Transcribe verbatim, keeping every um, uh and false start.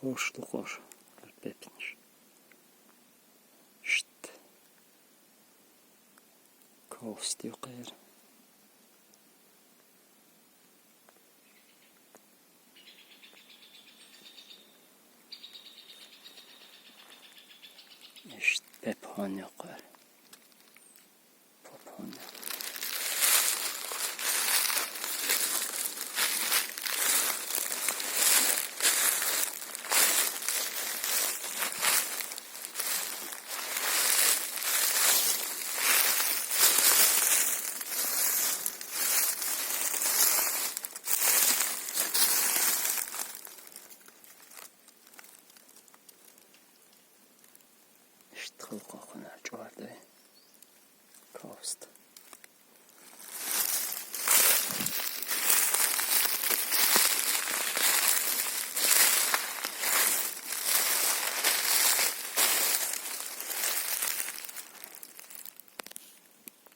Ош лукъор, ар бепнш. Шт. Кост юкъер. Ишт пепон юкъер. Попон. Ишт хъулукъ ахъвана чӀвардай. Кост.